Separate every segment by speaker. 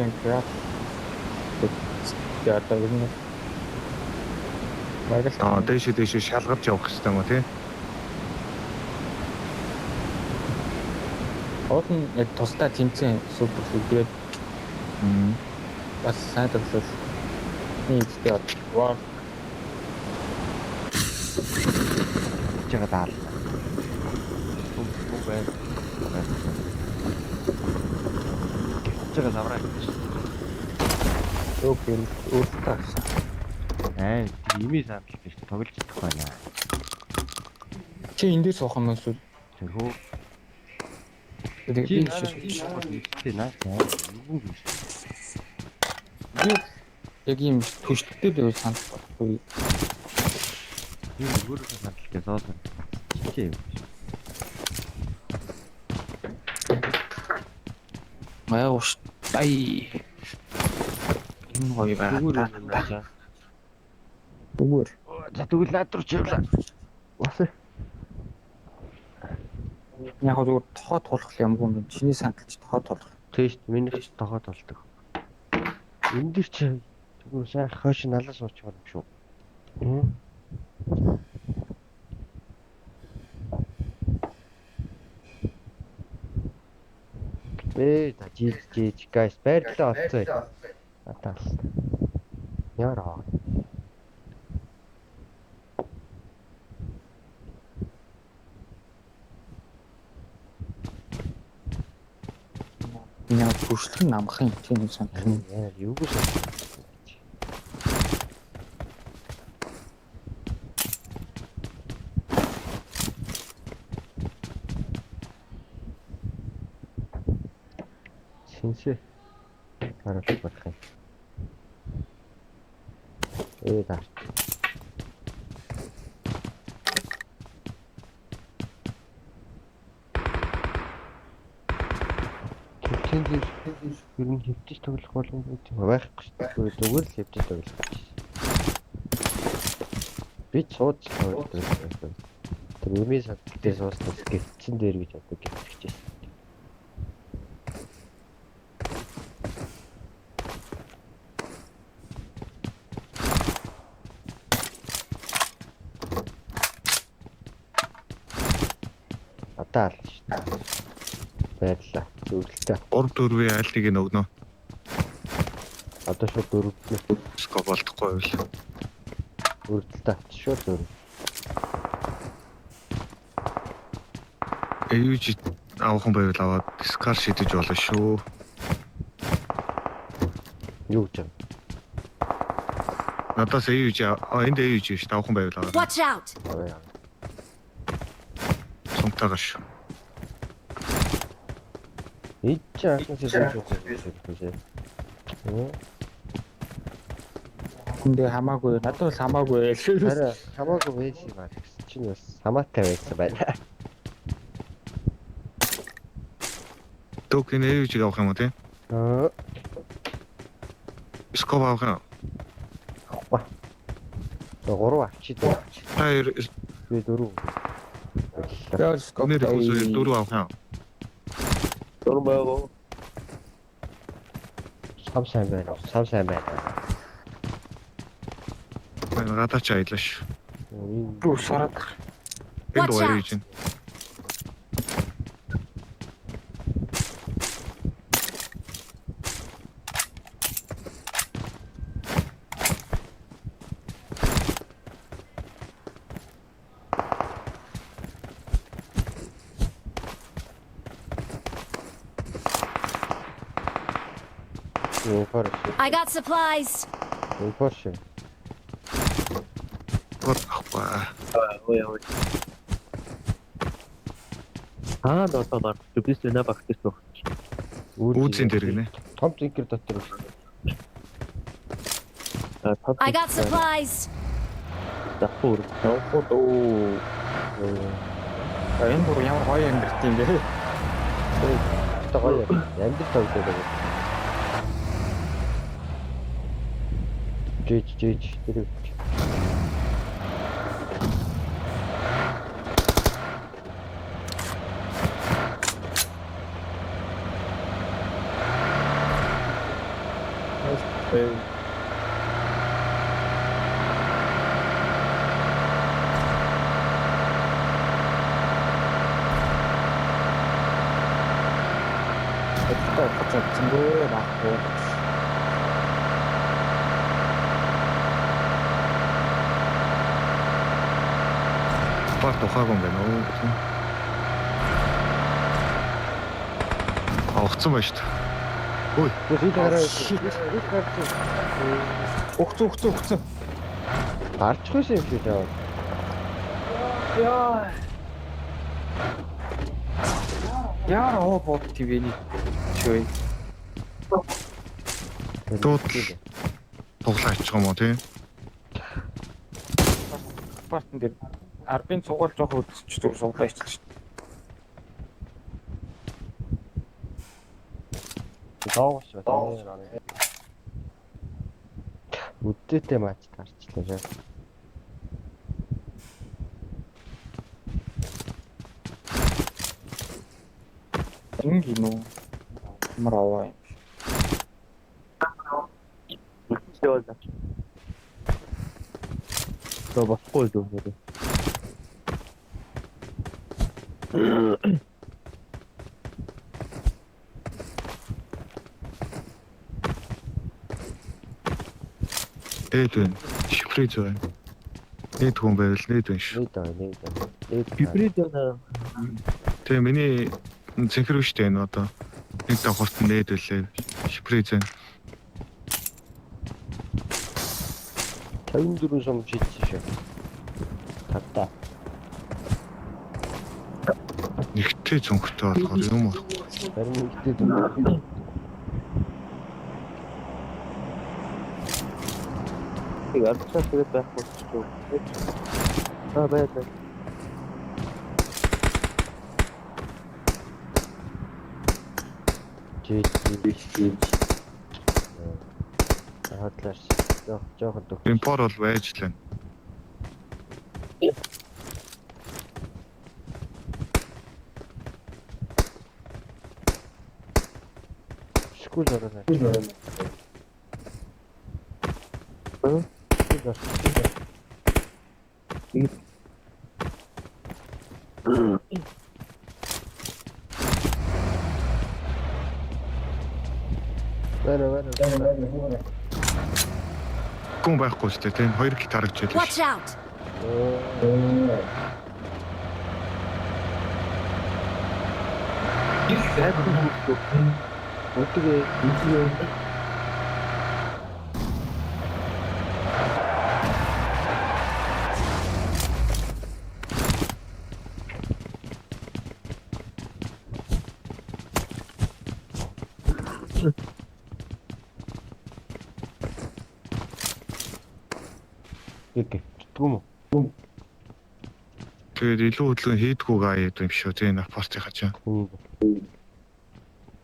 Speaker 1: Shotgun grab. Яг одоо ер нь бараг л
Speaker 2: Аа, дээшээ дээшээ шалгарч явах хэрэгтэй юм уу тий?
Speaker 1: Уул нь яг тусдаа тэмцээн супер лиг тэгээд бас сайн тоглол нэг ихтэй war
Speaker 3: Гэж байгаа даал. Бүү бай. Гэж байгаа завраа.
Speaker 1: өг өөртөө авсан.
Speaker 3: Аа, имээ сандал гэж тоглож чадахгүй байна.
Speaker 1: Чи энэ дээр суух юм уу эсвэл
Speaker 3: Тэрхүү.
Speaker 1: тэгээд
Speaker 3: Чи
Speaker 1: би шиш.
Speaker 3: Чи наа. Юу юм бэ?
Speaker 1: Би яг ийм түшлэгтэй байвал санал болохгүй.
Speaker 3: Би өөрөөсөө сандал гэж зоолоо. Чи юм.
Speaker 1: Маа ууш. Ай. Энэ гоё
Speaker 3: Зүгээр
Speaker 1: байна.
Speaker 3: юм байна.
Speaker 1: Зүгээр.
Speaker 3: За тэгвэл над руу чивлээ. Бас.
Speaker 1: Яг гоо зүгээр тохоо тулах юм юм. Чиний сандалч тохоо тулах.
Speaker 3: Тийш миний ч тохоо толдог. Энэ дэр чи тэгвэл сайн хойш налаа суучмаар юм шүү. Бэ та жиж жиж guys байрлалаа олцоо. Атаа. Яараа.
Speaker 1: Энэ яг түшлэг нь намах юм тийм сандал.
Speaker 3: Яа юу гэж. Шиншээ. Харах болох юм. Ээ даа. Төвчэн дээр ер нь хэвтэж тоглох боломж байхгүй шүү дээ. Зүгээр л хэвтэж тоглох гэж. Би ч сууж тоглох байсан. Тэр эмээ садал дээр сууснаас гівцэн дээр гэж одоо гівчихсэн. Одоо ална шүү дээ. Баярлалаа. Зөвлөлтөө.
Speaker 2: 3 4-ийн аль нэг нь өгнө.
Speaker 3: Одоо шууд дөрөвдөө.
Speaker 2: Скоп болдохгүй байвал.
Speaker 3: Өрдөлтөө авчих шууд дөрөв.
Speaker 2: AUG авах юм байвал аваад скар шидэж болно шүү.
Speaker 3: Юу гэж юм?
Speaker 2: Надаас AUG а энд AUG шүү дээ. Авах юм байвал аваад.
Speaker 4: Watch out!
Speaker 3: Аваа.
Speaker 2: Сумтайгаа шүү.
Speaker 3: Энд чи анхнаасаа сууж байгаа юм шиг.
Speaker 1: Хүндээ хамаагүй. Надад бол хамаагүй.
Speaker 3: Харин хамаагүй байсан юм аа гэсэн чинь бас хамаатай байсан байна.
Speaker 2: Ток энэ AUG авах юм уу тий?
Speaker 3: Аа.
Speaker 2: Скоп авах юм.
Speaker 3: Авахгүй. Гурав авчи дөө.
Speaker 2: Та хоёр
Speaker 3: Би дөрөв.
Speaker 1: Би скоп.
Speaker 2: нэр хүмүүс дөрөв авах юм.
Speaker 5: Дөрөв байгаа.
Speaker 3: Сав сайн байна. Сав сайн байна.
Speaker 2: Гадаач аялаа шүү.
Speaker 1: Рүү сараад.
Speaker 2: Энд
Speaker 4: Watch
Speaker 2: гоё
Speaker 4: out.
Speaker 2: AUG. нь.
Speaker 3: Инфор.
Speaker 4: I got supplies!
Speaker 3: Инфор шүү.
Speaker 2: Гол авахгүй.
Speaker 5: Ой ой. Аа одоо баг. Бис нэ багтаж баг.
Speaker 2: Үүзийн дээр гинэ.
Speaker 3: Том зинкер дотор шүү.
Speaker 4: I got supplies!
Speaker 5: Запур.
Speaker 1: Явах уу. Энэ бүр ямар гоё амьдрт юм бэ?
Speaker 3: Одоо гоё амьдрал тоглоод байгаа. Жиж жиж тэр.
Speaker 1: Өдөртөө ухаж чадсангүй байхгүй.
Speaker 2: Парт ухаагүй юм байна уу? Авахцсан байна шүү дээ. Ой,
Speaker 3: Би гараа.
Speaker 1: Өгцөн өгцөн өгцөн.
Speaker 3: Гарчих байсан юм шиг жаа.
Speaker 1: Яа. Яар оо бод ТV-ний чүй.
Speaker 2: Дууд туглаа ачих юм уу тий?
Speaker 1: Партн дээр арбын цугаал жоох өдсч зүр сувлаа ичл шүү.
Speaker 3: Доогоош ба. Үдээтэй матч тарчлаа жаа.
Speaker 1: Ингэ гинүү. Ямар аваа юм.
Speaker 5: Яваад. За болохгүй л үү.
Speaker 2: Дээд байна. Шифрez байна. Дээд хүн байвал дээд байна шүү.
Speaker 3: Нийт аа, нийт аа. Нийт.
Speaker 5: Гибрид байна.
Speaker 2: Тэгээ миний цэнхэр биш дээ энэ одоо. Нэг давхарт нь дээд байлээ. Шифрez байна.
Speaker 3: 54 сум шийдсэн шүү. Тавта.
Speaker 2: Нэгтэй цонхтой болохоор юм уу?
Speaker 3: Харин нэгтэй дүн.
Speaker 5: Тэг арчаа тэгээд байхгүй шүү. Аа бай бай.
Speaker 3: Жи жи жи. Хадлаар жоох жоохон дөх.
Speaker 2: Импор бол байж л байна.
Speaker 3: Шкул ороо.
Speaker 5: Хм?
Speaker 3: Шкул ороо. Вэра вэра.
Speaker 2: Гүн байхгүй шүү дээ тийм. Хоёр гит харагдж байлаа
Speaker 4: Watch
Speaker 2: шүү.
Speaker 4: out!
Speaker 3: Өдгөө Гэх юм уу?
Speaker 2: Тэгээд илүү хөдөлгөөн хийдгүү гаа юм шүү тийм. Апартынхаа чинь.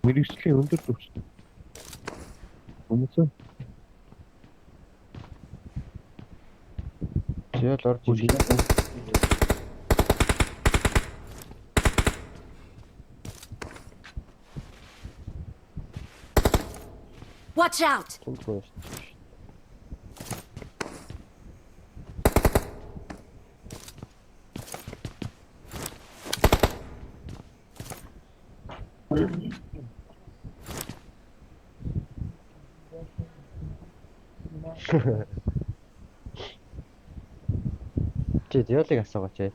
Speaker 5: Мэргэжлийн өндөр түвшин. Хүмүүс
Speaker 3: Зөөл орж ирсэн.
Speaker 4: Watch out!
Speaker 3: Түнгүй. Чи зөөлийг асуугач ээ.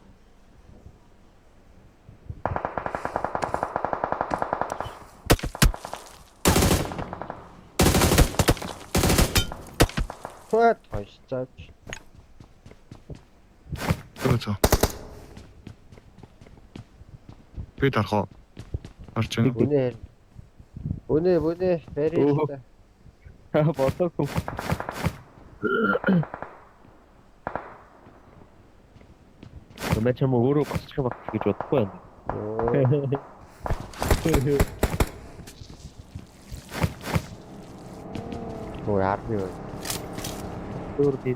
Speaker 3: What? Хойш.
Speaker 2: Зөө зөө. Би дарах уу? Харж байна.
Speaker 3: Үнэ. Үнэ, үнэ, барь.
Speaker 5: бодоогүй. Мэ чам өөрөө босчих юм баг гэж бодохгүй байна.
Speaker 3: Ой, арми бай.
Speaker 5: Өөр би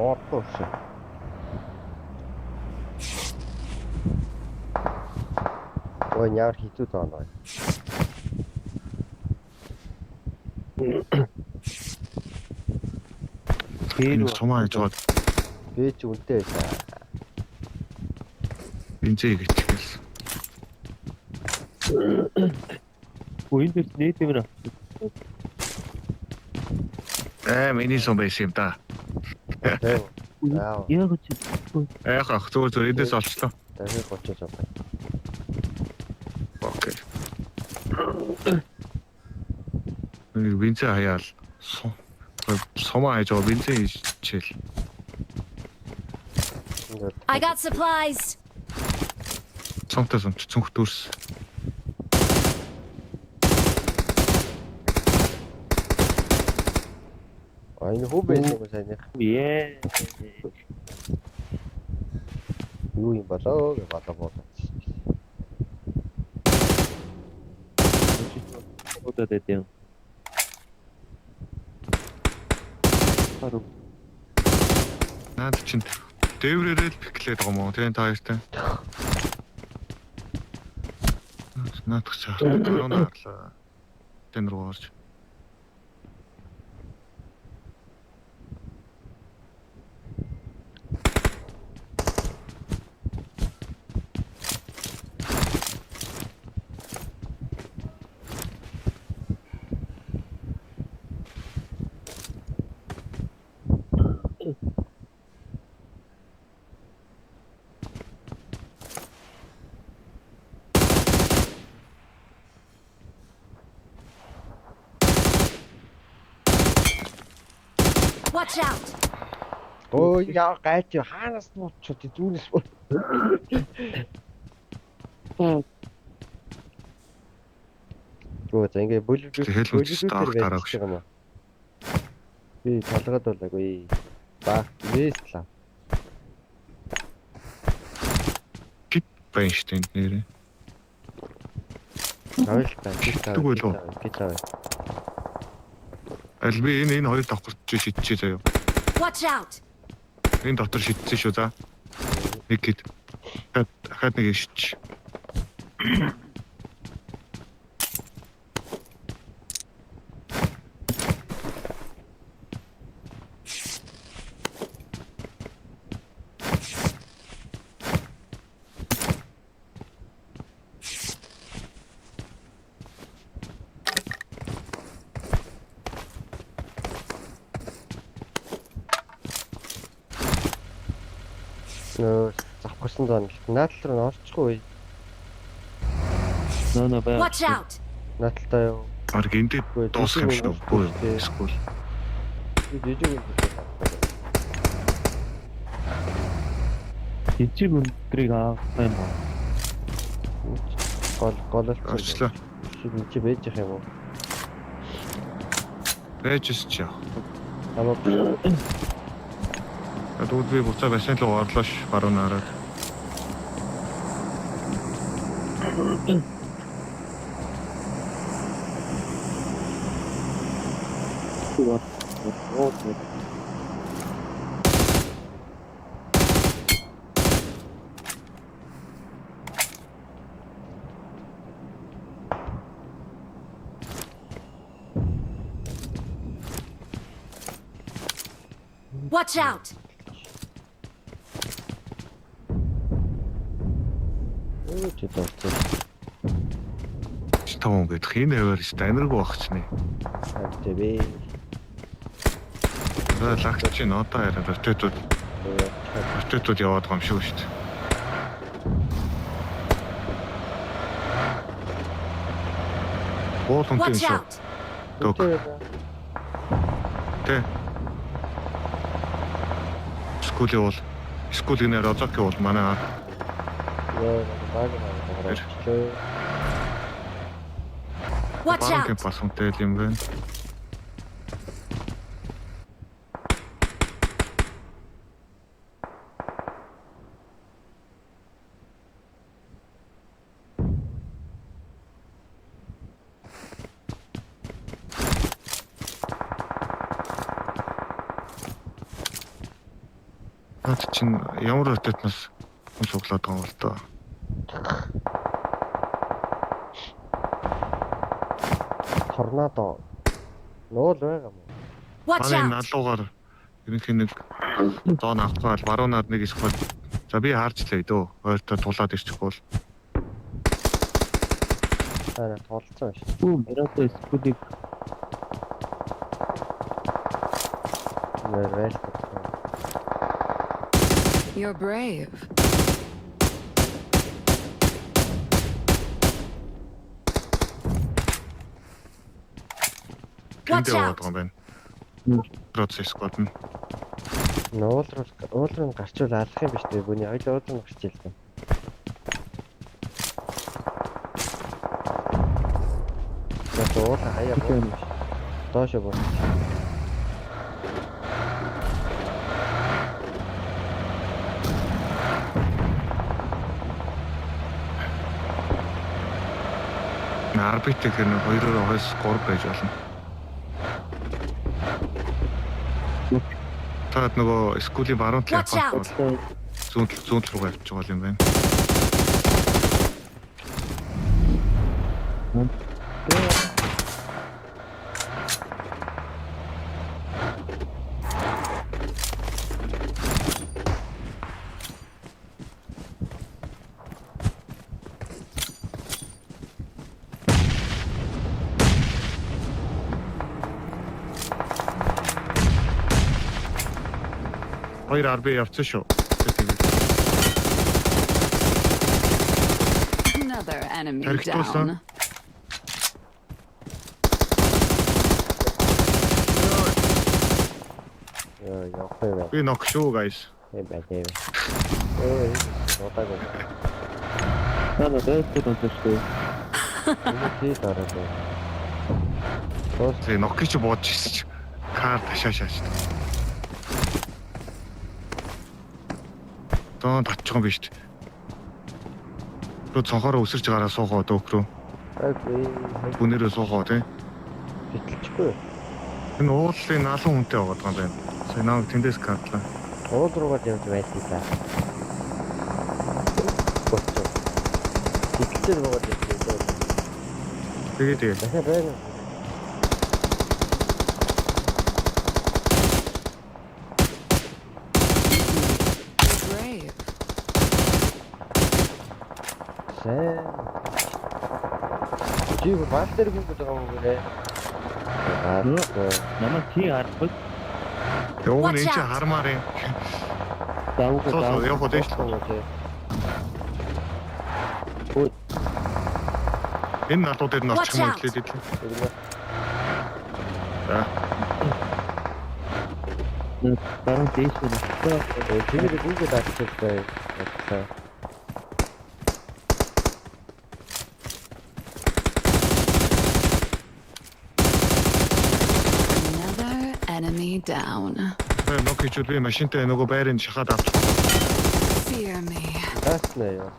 Speaker 3: Боортой шүү. Ой, ямар хэцүү зон аа.
Speaker 5: Тэр
Speaker 2: Энэ сумаа хийж байгаа
Speaker 3: Би ч үнтэй байсан.
Speaker 2: бензин хийчихсэн.
Speaker 5: Үгүй энэ дэр нээд юм аа.
Speaker 2: Миний сум байсан юм да.
Speaker 3: Тийм. Аа.
Speaker 5: Яг чи
Speaker 2: Яг ах зүгээр зүгээр эдээс олчлоо.
Speaker 3: Дахиад 30 жоо.
Speaker 2: Окей. Нэг бензин хаяал сумаа хийж байгаа бензин хийчихэл.
Speaker 4: I got supplies.
Speaker 2: Цомтой сумч цүнх дүрс.
Speaker 3: А энэ хүү байсан юм сайных.
Speaker 5: Яа.
Speaker 3: Юу юм болоо гэж бодлоо буудаад.
Speaker 5: Удаад байт юм. Харуу.
Speaker 2: Наад чинь дээврээрээ л пиклээд байгаа юм уу? Тийм та хоёртай. Наадах чи хараа харлаа. Тэн рүү орж.
Speaker 4: Watch out.
Speaker 3: Өө яа гайч хаанаас нууцчих зүүнээс. Гөө за ингээ бүл бүл
Speaker 2: дараа
Speaker 3: юм аа. Би толгойд болоогүй. Ба вэсла.
Speaker 2: Гит байна шүү дээ энд нэрээ.
Speaker 3: Тавил та.
Speaker 2: Тэгвэл үү?
Speaker 3: Гит тавил.
Speaker 2: Аль би энэ хоёр давхарч шидчихээ заяа.
Speaker 4: Watch out.
Speaker 2: Энэ дотор шидсэн шүү за. Нэг хэд. Дахиад нэг шидчих.
Speaker 3: Нөө завхарсан зон гэлт. Наадал руу орчихгүй.
Speaker 5: Нөө нөө бай.
Speaker 4: Watch out.
Speaker 3: Наадalтай юу?
Speaker 2: Арг энд дуусах юм шүү. Үгүй юу? Эсвэл
Speaker 3: Би жижиг юм.
Speaker 5: Жижиг өндрийг авах юм уу?
Speaker 3: Гол гол л
Speaker 2: орчлоо.
Speaker 3: Чи чи байж явах юм уу?
Speaker 2: Байж ч яах.
Speaker 3: Хамаа
Speaker 2: Тэгвэл би буцаа бассейн руу орлоо ш баруун нараад.
Speaker 4: Watch out.
Speaker 3: Өө чи дуртай.
Speaker 2: Таван гэдэг энэ аваар ч даниргүй байх чинь.
Speaker 3: Тэ бэ.
Speaker 2: За лагч чинь одоо харин ротетууд яваад байгаа юм шиг шүү дээ. Уул үнтэй юм
Speaker 4: Watch
Speaker 2: шүү.
Speaker 4: out.
Speaker 2: Дог. Тэ. Скүүлийн уул. Скүүл гинэ Розокийн уул манай
Speaker 3: Яа, баг баг.
Speaker 4: Watch
Speaker 2: баруун
Speaker 4: out.
Speaker 2: кемп бас үнтэй л юм байна. Наад чинь ямар ротатнаас хүн цуглаад байгаа юм бол доо.
Speaker 3: Торнадо. Нуул байгаа мó.
Speaker 4: Watch
Speaker 2: Манай
Speaker 4: out!
Speaker 2: налуугаар ерөнхий нэг зон авахгүй бол баруунаар нэг сквад. За би харж лээ дөө. Ойртоо тулаад ирчихгүй бол.
Speaker 3: Аа тулцсан биш.
Speaker 5: Үу Мирато скудыг
Speaker 3: Нэр
Speaker 6: You're brave.
Speaker 4: Watch
Speaker 2: Тэнд яваад
Speaker 4: out.
Speaker 2: байгаа юм байна. Процесс сквад нь.
Speaker 3: Нуул руу уул руу гарчвал алах юм биш үү? Бүний хоёул уул руу гарч илээ. За уул хаяа буу. Доошо буу.
Speaker 2: Арбит гэхээр нэг 2-оос 2 3 байж болно. Таад нөгөө скуулийн баруун талын
Speaker 4: Watch out.
Speaker 2: апарт бол зүүн тал руугаа явчих гол юм байна. Хоёр RB явцсан шүү. Тэр тийм.
Speaker 6: Another enemy
Speaker 2: Тархитуулсан.
Speaker 6: down.
Speaker 3: Йоо явах юм байна.
Speaker 2: Би нок шүү guys.
Speaker 3: Тийм байна тийм. Өө удаагүй.
Speaker 5: Наа дайтай донтой шүү.
Speaker 3: Энэ тий дараад байна. Дуус
Speaker 2: Тэгээ нок чи бууж ирсэн чи. Кар ташаа шааш. Дон татчих юм биш үү? Рүү цонхороо өсөрч гараа суухаа дөөк рүү.
Speaker 3: байггүй.
Speaker 2: Бүнээрээ суухаа тий.
Speaker 3: Битлчихгүй.
Speaker 2: Энэ уулын налан хүнтэй байгаа юм байна. Сая намайг тэндээс картлаа.
Speaker 3: Уул руугаа явж байлаа да. Боцоо. Битлээр буугаад явж.
Speaker 2: Тэгээ тэгээ.
Speaker 3: Дахиад байна.
Speaker 6: You're brave.
Speaker 3: Сайн. Чи бал дээр гүн байгаа юм гинэ. Аа.
Speaker 5: Намайг тий харахгүй.
Speaker 2: Явна
Speaker 4: Watch
Speaker 2: энэ чи
Speaker 4: out.
Speaker 2: хармаар юм.
Speaker 5: Давгүй
Speaker 2: Суу суу
Speaker 5: давгүй.
Speaker 2: явах уу шүү.
Speaker 5: Ой.
Speaker 2: Энэ налуу дээр нь орчих юм
Speaker 4: Watch out.
Speaker 2: хэлээд идлээ. За.
Speaker 5: Баруун дээш нь.
Speaker 3: Тэр гүнгээ даачдаг бай. Бодлоо.
Speaker 6: Another enemy down.
Speaker 2: Нок хийчүүд би машинтай нөгөө байрын шахаад авчих.
Speaker 6: Fear me.
Speaker 3: Даацна юу.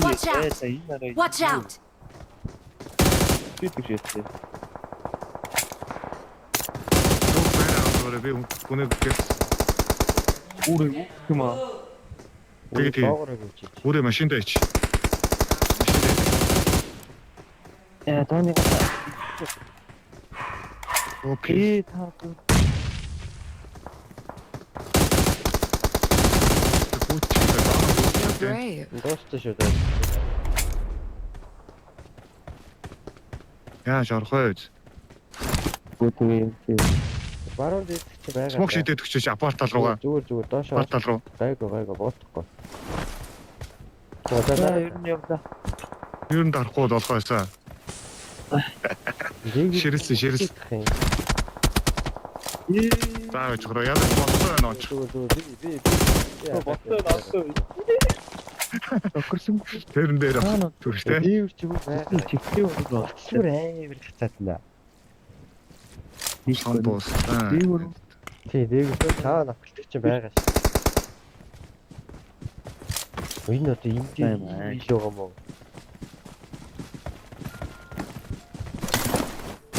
Speaker 4: Watch out.
Speaker 5: Энэ арай.
Speaker 4: Watch out!
Speaker 5: Би түшээсэн.
Speaker 2: Нөгөө байраа авах би гүнээ гэл
Speaker 5: Үүрэг юм аа.
Speaker 2: Тэгээ тэгээ.
Speaker 3: Доогоор гүнчиж.
Speaker 2: Бүрээ машинтай ич. Машинтай.
Speaker 5: Яа, тооны
Speaker 2: Окей.
Speaker 5: Э та
Speaker 2: Гүч.
Speaker 6: You're brave.
Speaker 3: Дууссан шүү дээ.
Speaker 2: Яаж орох вэ?
Speaker 5: гүтээ юм чи.
Speaker 3: Баруун дээд чи байгаа.
Speaker 2: Смок шидэд өгчөөч апартал руугаа.
Speaker 3: Зүгээр зүгээр доошоо.
Speaker 2: Апартал руу.
Speaker 3: Гайгүй гайгүй боодохгүй. За
Speaker 5: За
Speaker 3: за
Speaker 5: ер нь явлаа.
Speaker 2: Ер нь дарахгүй болох байсан. Ширэлсэн, ширэлсэн.
Speaker 5: Ээ.
Speaker 2: За гэж хороо яаж болсон байна онч.
Speaker 3: Зүгээр зүгээр би би би.
Speaker 5: Боцоо боцоо. Тохирсон.
Speaker 2: Тэрэн дээр
Speaker 5: Таана
Speaker 2: түрхтэй.
Speaker 3: Би ч юм уу байгаа.
Speaker 5: чигтэй болоо.
Speaker 3: Зүгээр амар хацаатна.
Speaker 2: Сон дууссан.
Speaker 5: Дээгүүр.
Speaker 3: Тий, дээгүүр цаа навхалдаг чинь байгаа шүү. Энэ одоо энэ дээр
Speaker 5: Сайн байна.
Speaker 3: ил байгаа мó.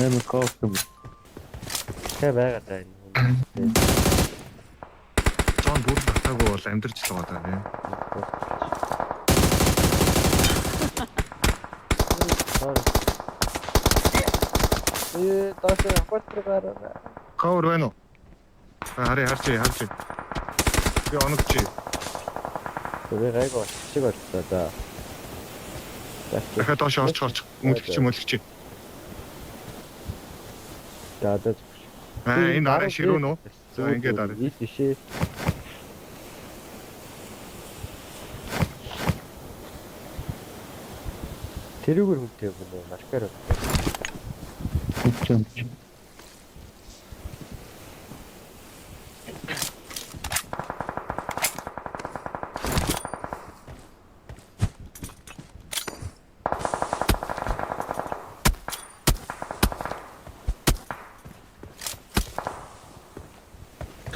Speaker 5: Амар кофе юм.
Speaker 3: Тэ байгаа даа энэ.
Speaker 2: Зон бүр татаагүй бол амьдарч л байгаа даа тий.
Speaker 3: Ээ, доош апартер гараа.
Speaker 2: Cover байна уу? Харъя харж харж. Би оногч.
Speaker 3: Би гайгүй шиг боллоо да.
Speaker 2: Дахиад доош орч орч мөлгч мөлгч.
Speaker 3: За за.
Speaker 2: Аа энэ арай ширүүн үү? За ингээд арай.
Speaker 3: Ил бишээ. Тэрүүгээр хүнтэй юм уу? Маркер.
Speaker 5: Үгүй юм чи.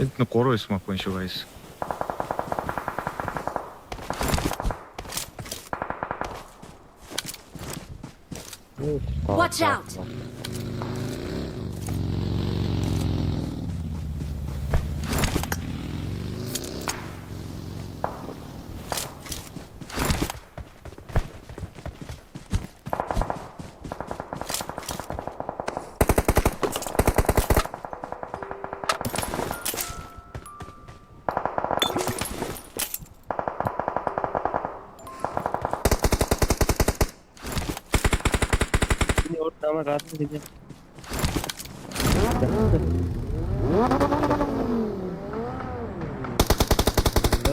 Speaker 2: Энд нэг 3 смок байна шүү guys.
Speaker 4: Watch out.
Speaker 5: Миний урд намайг гадна гэж.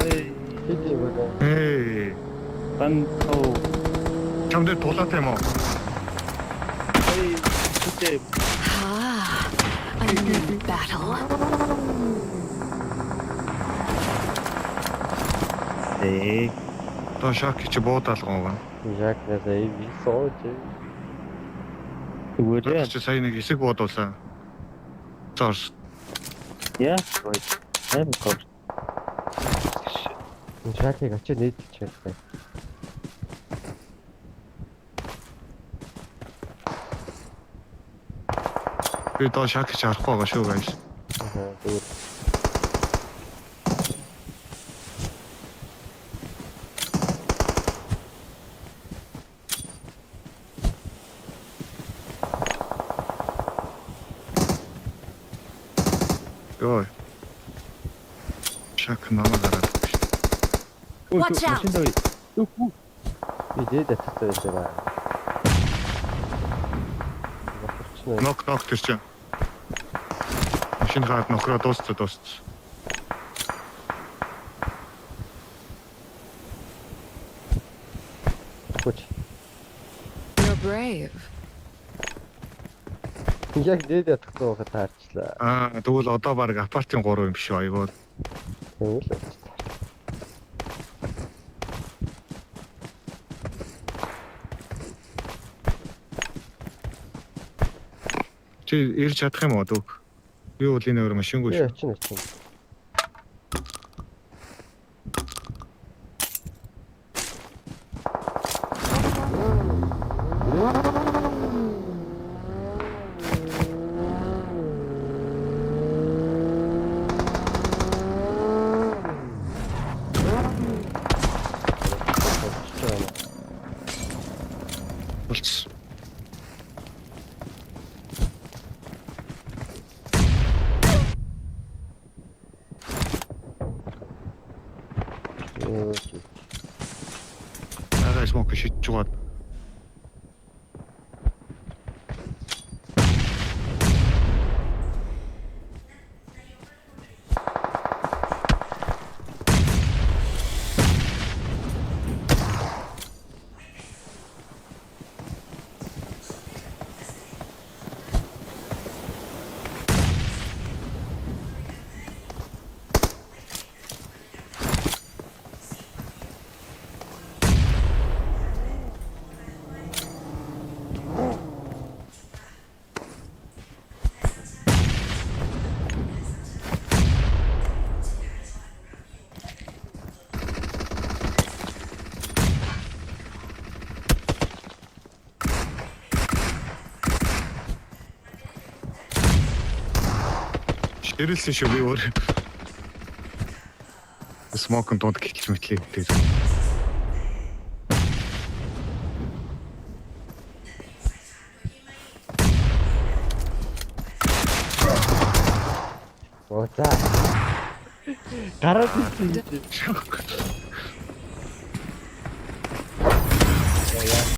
Speaker 5: Ой,
Speaker 3: Хэд юм бэ?
Speaker 2: Эй,
Speaker 5: бан тоо.
Speaker 2: чам дээр тулаатай юм уу?
Speaker 5: Ой, үгүй.
Speaker 6: Ah, a new battle.
Speaker 5: Ээ,
Speaker 2: Одоо шок чи буудаалган байна.
Speaker 3: Яг насаа би сууж.
Speaker 5: зүгээр ээ.
Speaker 2: Чи сая нэг хэсэг буудуулсан. Зорс.
Speaker 5: Яа, ой. Амар кофе.
Speaker 3: Шакыг очиж нийтэлж байсан.
Speaker 2: Би доо шок чи харахгүй байгаа шүү guys.
Speaker 3: Аа зүгээр.
Speaker 2: Йой. Шок намайг хараад байна шүү.
Speaker 4: Watch out.
Speaker 5: Машин дөө. Үгүй.
Speaker 3: Би дээд аттай байж байгаа. Нохорчно.
Speaker 2: Нок нок тэр чинь. Машин хаад нохроо дууссан дууссан.
Speaker 3: Хүч.
Speaker 6: You're brave.
Speaker 3: Яг дээд атгах байхад таарчлаа.
Speaker 2: Аа тэгвэл одоо баг апартын 3 юм биш үү айгуу.
Speaker 3: Тийм л очиж.
Speaker 2: Чи ирж чадах юм уу дүүг? Би бол энэ өөр машингүй
Speaker 3: Би
Speaker 2: шүү.
Speaker 3: очино очино.
Speaker 2: Болцсон. Ага смок шидэж байгаа. Дэрэлсэн шүү би өөр. Смокын дунд гítэлж мэтлээ тэр.
Speaker 3: Оо за. Гараад ирсэн.